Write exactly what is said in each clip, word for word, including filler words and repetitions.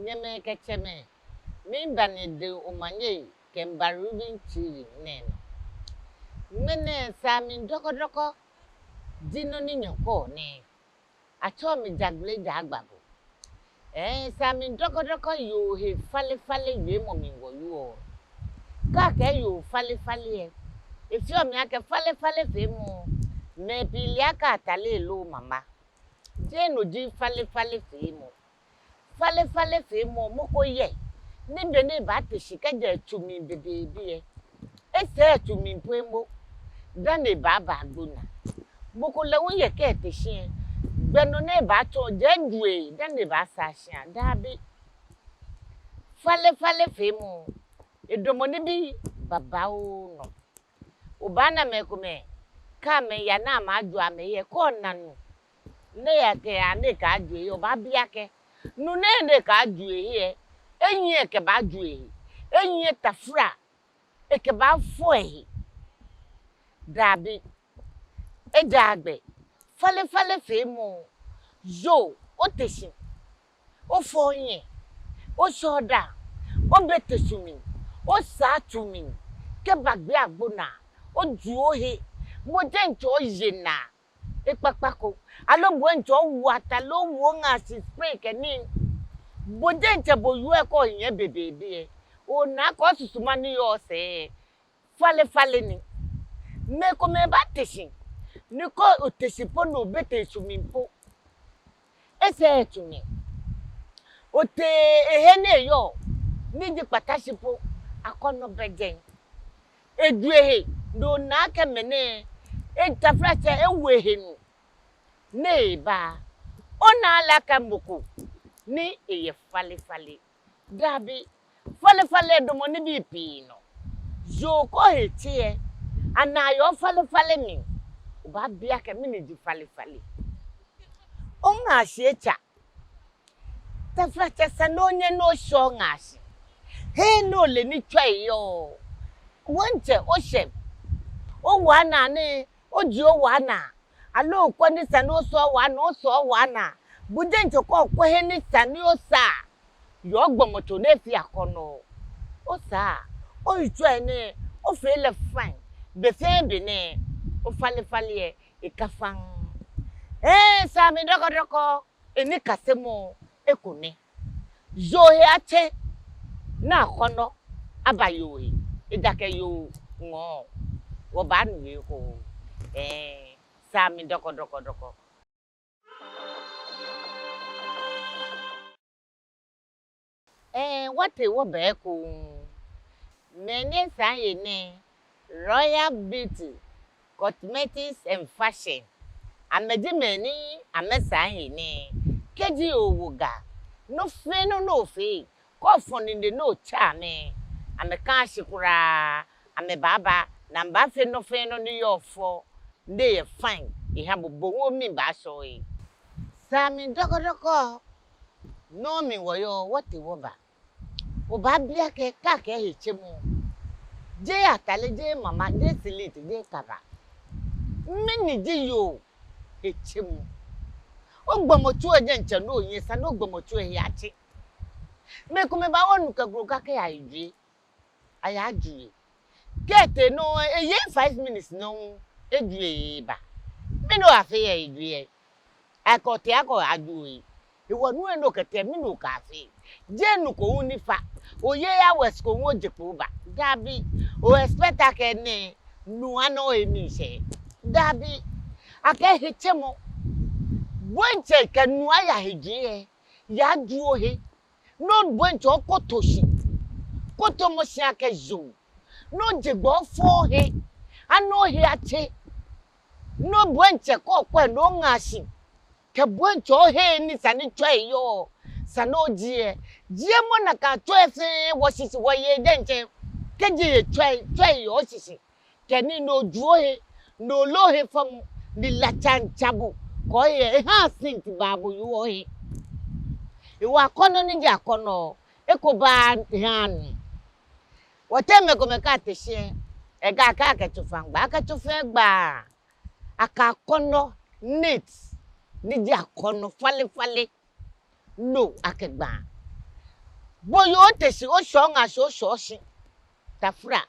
Nyɛmɛi kɛ tsɛmɛi, miiba nyɛdɛŋ omanye kɛ Mba Rubin T V nɛɛ nɔ. Ŋmɛnɛ Saami Dɔkɔdɔkɔ ji nɔ ni nyɛkɛɔ nɛɛ. Atsɛɔ mi Jagbele Jagbabu. Ɛɛ, Saami Dɔkɔdɔkɔ yoo he falefale wiemɔ mli wɔyɔɔ. Kɛ akɛɛ yoo falefale lɛ, efeɔ mi akɛ falefale feemɔ, mɛi pii le akɛ atale loo mama. Jeee no ji falefale feemɔ. Falefale feemɔ, mɔ ko yɛ ni be ni ebaate shi kɛjɛ etsu mli bebeebe lɛ, esɛɛɛ etsu mli po momo dani ebaaba agbo naa. Mɔ ko lɛ hu yɛ kɛ ete shi lɛ, gbɛ nɔ ni ebaatsɔ lɛ ejue dani ebaasaa shia. Dabi. Falefale feemɔ, edamɔ nibii babaoo nɔ. Obaana mɛi komɛi, kɛ amɛya ni amɛaaju amɛhe lɛ, kɛ ona nu ni eyakɛya ni ekɛaaju ehe lɛ, obaabi akɛ nu nɛɛ ni ekɛaaju ehe lɛ, ehiɛ ekɛbaaju ehe, ehiɛ taflatsɛ ekɛbaafɔ ehe. Dabi. Ejaakɛ gbɛ falefale feemɔ, yoo, ote shi, ofɔ ohiɛ, oshɛ odaaŋ, obe tsu mli, osaa tsu mli, kɛba gbɛ agbo naa, oju ohe, bo diɛŋtsɛ oye naa ekpakpa ko, aloo bo diɛŋtsɛ owo atale, owo oŋa shi spray kɛ nii, bo diɛŋtsɛ bo yoo lɛ kɛ ohiɛ bebeebe lɛ, ona akɛ osusuma ni yɔɔ osɛɛ lɛ falefale ni. Mɛi komɛi baate shi, ni kɛ ote shi po ni obe tsu mli po, esɛɛɛ etsu mli. Otee ehe ni eyɔɔ, ni ji kpatashi po, akɔnɔ bɛ jɛi. Eju ehe, ni ona akɛ mɛnɛ, etaflatsɛ ewo ehe nu ni eba. Onaaa lɛ akɛ mɔ ko ni eyɛ falefale. Dabi. Falefale damɔ nibii pii nɔ. Yoo, kɛ ohe tse lɛ, ana yɔɔ falefale mli, obaabi akɛ mɛni ji falefale. Oŋa shi etsa. Taflatsɛ esa ni onyɛ ni oshɛ oŋa shi. He ni ole ni tsɔi yɔɔ. Wɔŋtsɛ oshɛ, owa naa ni oji owa naa, aloo okwɛ ni esa ni osaa owa naa, osaa owa naa. Bo diɛŋtsɛ kɛ okwɛ he ni esa ni osaa, yɔɔ gbɔmɔtso ni efee akɔnɔ, osaa, oyi tsɔi nɛɛ, ofee lɛ fine, be fɛɛ be nɛɛ, ofalefale lɛ eka faŋŋ. Ee, Saami Dɔkɔdɔkɔ, enikasemɔ eko nɛ. Yoo he atse, ni akɔnɔ aba yoo he, ejaakɛ yoo ŋɔɔ, wɔbaanu he ko. Ee, Saami Dɔkɔdɔkɔ. Ee, wɔtee wɔba ekoŋŋ. Mɛi ni esaa he nɛɛ, Royal Beauty Cosmetics and Fashion. Amɛji mɛi ni amɛsaa he nɛɛ. Kɛji owo Ga, nɔ fɛɛ nɔ ni ofee, kɛ ofɔ nine ni otsɛ amɛ, amɛkãaa shi kwraa, amɛbaaba, ni amɛbaafee nɔ fɛɛ nɔ ni yɔɔ fɛo, ni eyɛ fine, eha bo, bo hu omli baashɛ ohe. Saami Dɔkɔdɔkɔ, nɔ mli wɔyɔɔ, wɔtee wɔba. Obaabi akɛ, kɛ akɛɛ hetsemɔ, jeee atale, jeee mama, jeee siliti, jeee kaba. Mɛni ji yoo hetsemɔ? Ogbɔmɔtso lɛ diɛŋtsɛ ni oye, esa ni ogbɔmɔtso lɛ he atse. Mɛi komɛi baawo nu kɛ gro kɛya ejue, ayaaju ehe. Kɛ etee nɔ, eye five minutes nɔ, ejue eba. Mɛni obaafee yɛ ejue lɛ? Akɛ otee akɛ oyaaju ohe. Hewɔ nu lɛ ni okɛtee, mɛni okɛaafee? Jeee nu ko hu ni fa. Oye ya west ko hu oje kpo oba. Dabi. O expect akɛ nɛɛ nu anɔ emli shɛ? Dabi. Akɛɛ hetsemɔ, bo diɛŋtsɛ kɛ nu aya hejue lɛ, yaaju ohe. Ni bo diɛŋtsɛ okoto shi, kotomɔ shi akɛ yoo. Ni oje gbɛ ofɔ ohe, ana ohe atse. Ni bo diɛŋtsɛ kɛ okwɛ ni oŋa shi, kɛ bo diɛŋtsɛ ohe ni esa ni tsɔi yɔɔ, esa ni oji lɛ. Jiemɔ nakai tsɔi fɛɛ wɔshishi wɔye diɛŋtsɛ. Kɛji eye tsɔi, tsɔi yɛ oshishi, kɛ nii ni oju ohe, ni ole ohe fɔmɔ, ni la tsa miitsa bo, kɛ oye eha scent baa bo yoo ohe. Hewɔ akɔnɔ ni ji akɔnɔ, eko baahã ni. Wɔteŋ mɛi komɛi kɛ́ ate shi lɛ, akɛɛ akɛ tsofa gbaa, akɛ tsofa gbaa. Akɛ akɔnɔ neat, ni ji akɔnɔ falefale, no akɛgbaa. Bo yoo ote shi, oshɛ oŋa shi, oshɛ oshi. Taflatsɛ,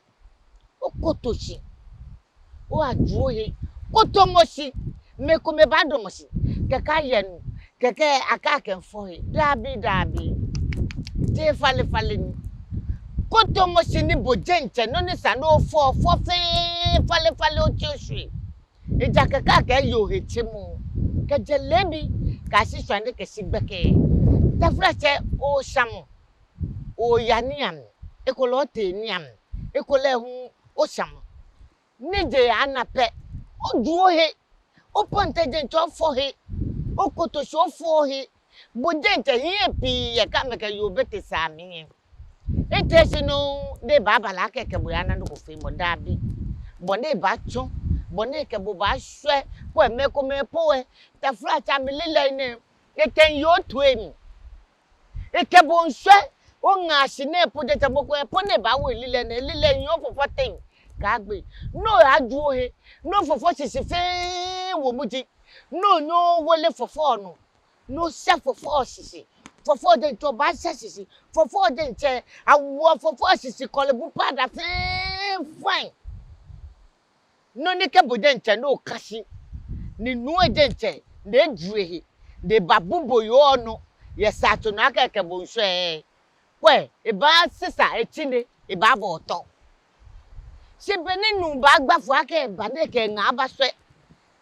okoto shi, oyajo ohe, kotomɔ shi, mɛi komɛi baadamɔ shi, kɛkɛ ayanu, kɛkɛ akɛɛ akɛmiifɔ he. Dabi, dabi. Jeee falefale ni. Kotomɔ shi ni bo diɛŋtsɛ, nɔ ni sa ni ofɔ, fɔ fɛɛ falefale, otsi oshwie. Ejaakɛ akɛɛ akɛ yoo hetsemɔ, kɛjɛ leebi kɛyashi shwane kɛshi gbɛkɛ. Taflatsɛ, oshamɔ, oya niiamli, ekolɛ otee niiamli, ekolɛ hu oshamɔ. Ni je yaana pɛ, ojo ohe, opɔnte diɛŋtsɛ ofɔ he, okoto shi ofɔ he. Bo diɛŋtsɛ hiɛ pii yɛ kɛ amɛkɛ yoo bɛ tee sɛɛ mli lɛ. Ete shi nɔ ni ebaaba lɛ akɛ ekɛ bo yaana nɔ ko feemɔ, dabi. Bɔ ni ebaatsɔ, bɔ ni ekɛ bo baashwɛ, kwɛ mɛi komɛi po lɛ, taflatsɛ, amɛlilɛi nɛɛ, ekɛ yoo toi mli. Ekɛ bo miishwɛ, oŋa shi nɛɛ po diɛŋtsɛ mɔ ko yɛ po ni ebaawo elilɛi nɛɛ, elilɛi nyiɛ ofɔfɔ teŋ kɛyagbe. Ni oyajo ohe, ni ofɔfɔ shishi fɛɛ wo muji. Ni onyɛ owole fɔfɔ nɔ, ni oshɛ fɔfɔ shishi. Fɔfɔ diɛŋtsɛ obaashɛ shishi. Fɔfɔ diɛŋtsɛ, awoɔ fɔfɔ shishi kɔle bu powder fɛɛ fine. Nɔ ni kɛ bo diɛŋtsɛ ni oka shi, ni nuu lɛ diɛŋtsɛ ni ejo ehe, ni ebabu bo yoo lɛ nɔ yɛ saatso nɔ akɛ ekɛ bo miishwɛ lɛ, kwɛ, ebaasisa etsi ni ebaabɔ otɔ. Shi be ni nuu baagba fo akɛ eba ni ekɛ eŋa aba shwɛ,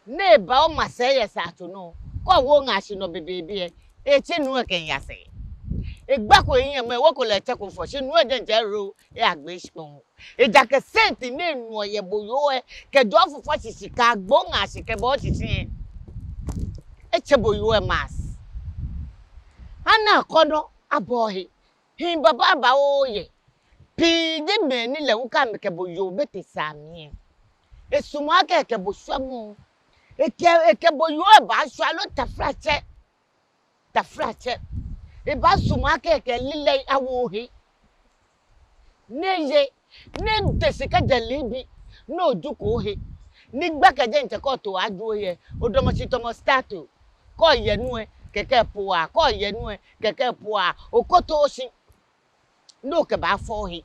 ni eba omasɛi yɛ saatso nɔ, kɛ owo oŋa shi nɔ bebeebe lɛ, etsi nuu lɛ kɛmiiya sɛɛ. Egbako ehiɛ mɔ, ewokolɛ etsɛko fɔ, shi nuu lɛ diɛŋtsɛ ro, eyagbe shikpɔŋ. Ejaakɛ scent ni enuɔ yɛ bo yoo lɛ, kɛjɛ ofɔfɔ shishi kɛyagbe oŋa shi kɛba oshishi lɛ, etsɛ bo yoo lɛ mass. Ana akɔnɔ abɔ ohe. Hii babaoo yɛ. Pii ji mɛi ni lɛ hu kɛ amɛkɛ bo yoo bɛ tee sɛɛ mli lɛ, esumɔɔ akɛ ekɛ bo shwɛmɔ. Ekɛ, ekɛ bo yoo lɛ baashwɛ aloo taflatsɛ. Taflatsɛ, ebaasumɔ akɛ ekɛ elilɛi awo ohe. Ni eye, ni ete shi kɛjɛ leebi, ni ojuko ohe. Ni gbɛkɛ diɛŋtsɛ kɛ oto oyajo ohe lɛ, odamɔ shi tamɔ statue. Kɛ oye nu lɛ, kɛkɛ po aa, kɛ oye nu lɛ, kɛkɛ po aa, okoto shi. Ni okɛbaafɔ ohe.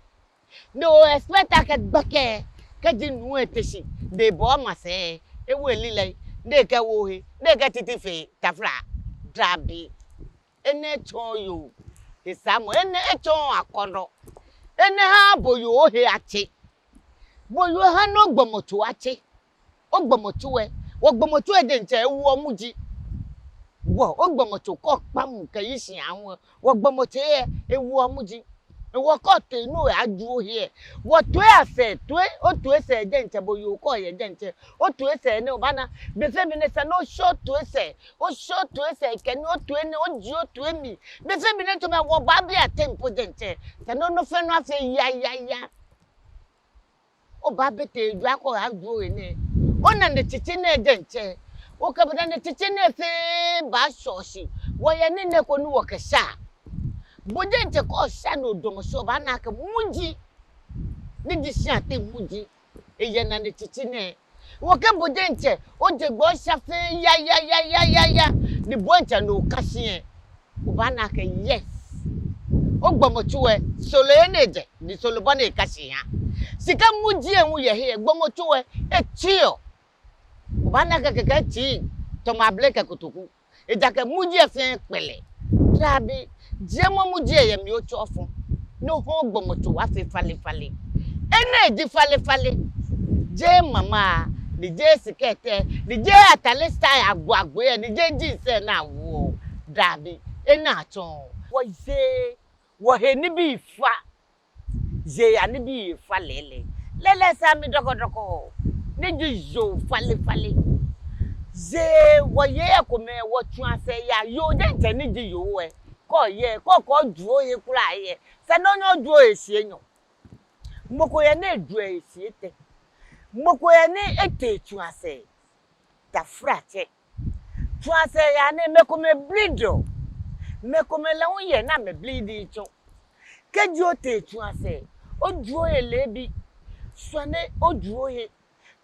Ni o-expect akɛ gbɛkɛ, kɛji nuu lɛ te shi, ni eba omasɛi, ewo elilɛi, ni ekɛwo ohe, ni ekɛtiti fe taflatsɛ, dabi. Enɛ etsɔɔɔ yoo hesaamɔ, enɛ etsɔɔɔ akɔnɔ. Enɛ haaa bo yoo ohe atse. Bo yoo ehaa ni ogbɔmɔtso atse. Ogbɔmɔtso lɛ, wɔgbɔmɔtso lɛ diɛŋtsɛ ewoɔ muji. Wɔ, ogbɔmɔtso kɛ okpa mu kɛyi shi ahu lɛ, wɔgbɔmɔtso lɛ ewoɔ muji. Hewɔ kɛ oto he ni oyajo ohe lɛ, wɔtoi asɛɛ, toi, otoi sɛɛ diɛŋtsɛ, bo yoo kɛ oye diɛŋtsɛ, otoi sɛɛ nɛɛ obaana, be fɛɛ be nɛɛ esa ni oshɛ otoi sɛɛ, oshɛ otoi sɛɛ kɛ ni otoi nɛɛ, ojie otoi mli, be fɛɛ be nɛɛ tsɔmɔ wɔbaabi atɛŋ po diɛŋtsɛ, esa ni nɔ fɛɛ nɔ afee ya ya ya. Obaabɛ tɛ ejwa kɛ oyajo ohe nɛɛ. Onane tsitsi nɛɛ diɛŋtsɛ, okɛ bo nane tsitsi nɛɛ fɛɛ baashɔ shi. Wɔyɛ nii nɛɛ ko ni wɔkɛshaa. Bo diɛŋtsɛ kɛ osha ni odamɔ shi obaana akɛ muji ni ji shia teŋ muji, eyɛ nane tsitsi nɛɛ. Hewɔ kɛ bo diɛŋtsɛ oje gbɛ osha fɛɛ ya ya ya ya ya ya, ni bo diɛŋtsɛ ni oka shi lɛ, obaana akɛ yes, ogbɔmɔtso lɛ, soro he ni ejɛ, ni soro bɔ ni eka shi eha. Shi kɛ muji lɛ hu yɛ he lɛ, gbɔmɔtso lɛ etsiɔ. Obaana akɛ kɛkɛ etsi tamɔ abele kɛ kotoku. Ejaakɛ muji lɛ fɛɛ kpɛlɛ. Dabi, jiemɔ muji lɛ yɛ mli otsɔ ofɔ. Ni ohã ogbɔmɔtso afee falefale. Enɛ ji falefale. Jeee mama, ni jeee skirt, ni jeee atade style agbo agbo lɛ, ni jeee jeans lɛ ni awoɔ. Dabi, enɛ atsɔɔ. Wɔyɛ, wɔhe nibii fa. Jeee anibii fa lɛɛlɛŋ. Lɛɛlɛŋ esa mi dɔkɔdɔkɔ. Ni ji yoo falefale. Jeee wɔyei komɛi wɔtsua sɛɛ yaa yoo diɛŋtsɛ ni ji yoo lɛ. Kɛ oyɛ, kɛ okɛɛ ojuɔ ohe kwraa lɛ, esa ni onyɛ ojue ohe shii enyɔ. Mɔ ko yɛ ni ejuɔ ehe shii etɛ. Mɔ ko yɛ ni etee tsua sɛɛ. Taflatsɛ. Tsua sɛɛ yaa ni mɛi komɛi bleed-ɔ. Mɛi komɛi lɛ hu yɛ ni amɛbleeding tsɔ. Kɛji otee tsu asɛɛ, oju ohe leebi. Sɔne, oju ohe.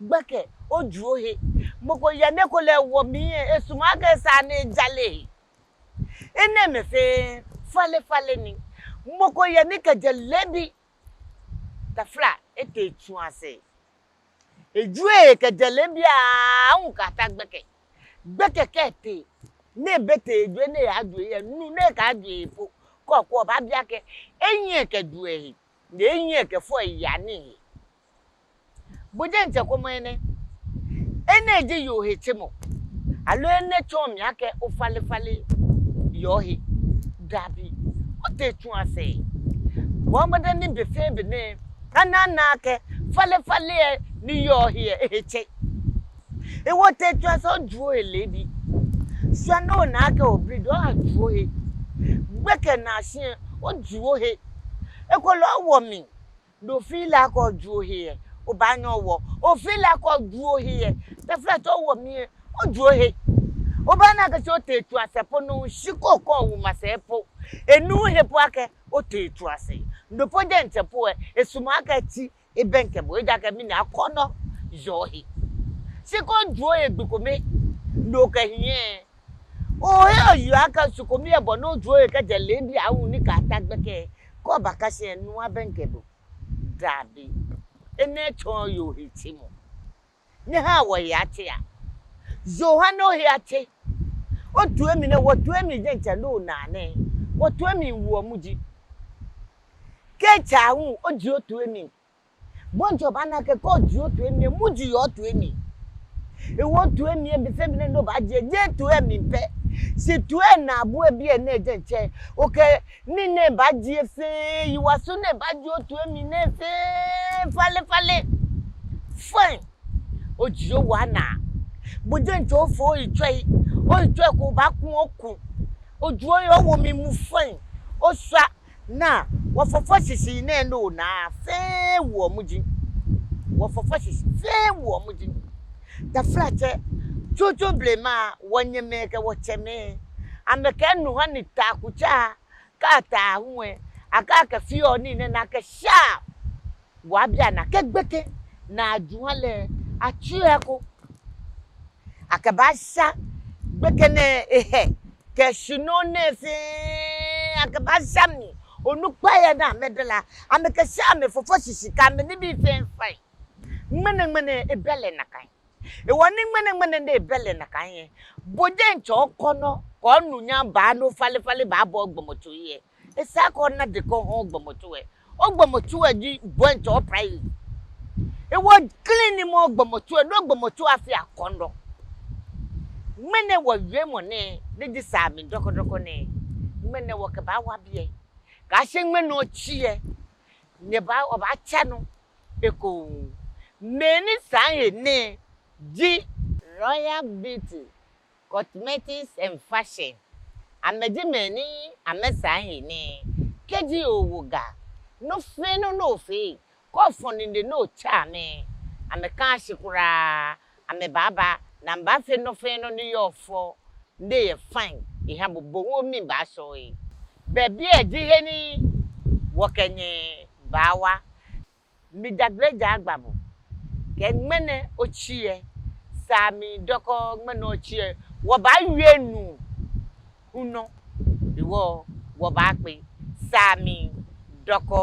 Gbɛkɛ, oju ohe. Mɔ ko yɛ ni ekolɛ ewo mli lɛ, esumɔɔ akɛ esa ni ejale ehe. Enɛɛmɛi fɛɛ falefale ni. Mɔ ko yɛ ni kɛjɛ leebi, taflatsɛ, etee tsu asɛɛ. Eju ehe kɛjɛ leebi aahu kɛyata gbɛkɛ. Gbɛkɛ kɛ etee, ni ebɛ tee eju ehe ni eyaju ehe yɛ nu ni ekɛju ehe po. Kɔkɔ obaabi akɛ, eyiŋ ekɛju ehe, ni eyiŋ ekɛfɔ eya ni ehe. Bo diɛŋtsɛ kwɛmɔ enɛ. Enɛ ji yoo hetsemɔ. Aloo enɛ tsɔɔ mi akɛ ofalefale yɔɔ he? Dabi. Otee tsu asɛɛ. Bɔɔ mɔdɛŋ ni be fɛɛ be nɛɛ, ana, ana akɛ falefale lɛ ni yɔɔ he lɛ, ehe tse. Hewɔ otee tsu asɛɛ, oju ohe leebi. Sɔne, ona akɛ obleeding, oju ohe. Gbɛkɛ naa shi lɛ, oju ohe. Ekolɛ owo mli. Ni ofeel akɛ oju ohe lɛ, obaanyɛ owo. Ofeel akɛ oju ohe lɛ, taflatsɛ, owo mli lɛ, oju ohe. Obaana akɛ shi otee tsu asɛɛ po, no shi ko ko owu masɛi po, enu he po akɛ otee tsu asɛɛ. No po diɛŋtsɛ po lɛ, esumɔɔ akɛ tsi ebɛŋkɛ bo, ejaakɛ mɛni, akɔnɔ yɔɔ he. Shi kɛ oju ohe gbi kome, ni okɛhi lɛ, ohe oyeɔ akɛ shi kome lɛ bɔ ni oju ohe kɛjɛ leebi aahu ni kɛyata gbɛkɛ, kɛ obaaka shi lɛ, nu abɛŋkɛ bo. Dabi. Enɛ tsɔɔ yoo hetsemɔ. Nyɛhaa wɔhe atse aa. Yoo, ha ni ohe atse. Otoi mli nɛɛ, wɔtoi mli diɛŋtsɛ ni onaa nɛɛ, wɔtoi mli woɔ muji. Kɛ etsɛ aahu, oji otoi mli. Bo diɛŋtsɛ obaana akɛ kɛ oji otoi mli lɛ, muji yɔɔ otoi mli. Hewɔ otoi mli lɛ, be fɛɛ be nɛɛ ni obaaji lɛ, jeee toi lɛ mli pɛ. Shi toi lɛ naabu lɛ biɛ nɛɛ diɛŋtsɛ, okɛ nii nɛɛ baaji lɛ fɛɛ, yiwaso nɛɛ baaji otoi mli nɛɛ fɛɛ falefale. Fine. Oji owu anaa. Bo diɛŋtsɛ ofo oyitsɔi. Oyitsɔi ko obaaku oku. Oju ohe owo mli mu fine. Oshwa. Naa, wɔfɔfɔ shishi nɛɛ ni onaa fɛɛ woɔ muji. Wɔfɔfɔ shishi fɛɛ woɔ muji. Taflatsɛ, tsutsu blema, wɔnyɛmɛi kɛ wɔtsɛmɛi, amɛkɛɛ nu ha ni ta kutsa, kɛ ata aahu lɛ, akɛ akɛfeɔ nii nɛɛ ni akɛshaa. Wɔbaabi anaa akɛ gbekɛ ni aju ha lɛ, atsuɔ eko. Akɛbaasha gbekɛ nɛɛ ehɛ kɛ shinɔ nɛɛ fɛɛ, akɛbaasha mli. Onukpai lɛ ni amɛdara, amɛkɛshaa amɛfɔfɔ shishi kɛ amɛnibii fɛɛ fine. Ŋmɛnɛŋmɛnɛ ebɛ lɛ nakai. Hewɔ ni ŋmɛnɛŋmɛnɛ ni ebɛ lɛ nakai lɛ, bo diɛŋtsɛ okɔnɔ kɛ onunyam baa ni ofalefale baaba ogbɔmɔtso lɛ. Esa akɛ ona dekɛ oha ogbɔmɔtso lɛ. Ogbɔmɔtso lɛ ji bo diɛŋtsɛ opride. Hewɔ clean-mɔ ogbɔmɔtso lɛ, ni ogbɔmɔtso afee akɔndɔ. Ŋmɛnɛ wɔwiemɔ nɛɛ, ni ji saamii dɔkɔdɔkɔ nɛɛ, ŋmɛnɛ wɔkɛbaawa biɛ. Kɛyashi ŋmɛnɛ otsi lɛ, nyɛbaa, wɔbaatsa nɔ ekoŋŋ. Mɛi ni saa he nɛɛ ji Royal Beauty Cosmetics and Fashion. Amɛji mɛi ni amɛsaa he nɛɛ. Kɛji owo Ga, nɔ fɛɛ nɔ ni ofee, kɛ ofɔ nine ni otsa amɛ, amɛkãaa shi kwraa, amɛbaaba, ni amɛbaafee nɔ fɛɛ nɔ ni yɔɔ fɛo, ni eyɛ fine, eha bo, bo hu omli baashɔ ohe. Bɛ biɛ ji he ni wɔkɛ nyɛ baawa. Mijagbele ja agba bo. Kɛ ŋmɛnɛ otsi lɛ, saamii dɔkɔ ŋmɛnɛ otsi lɛ, wɔbaawie nuu hu nɔ. Hewɔ wɔbaakpe, saamii dɔkɔ.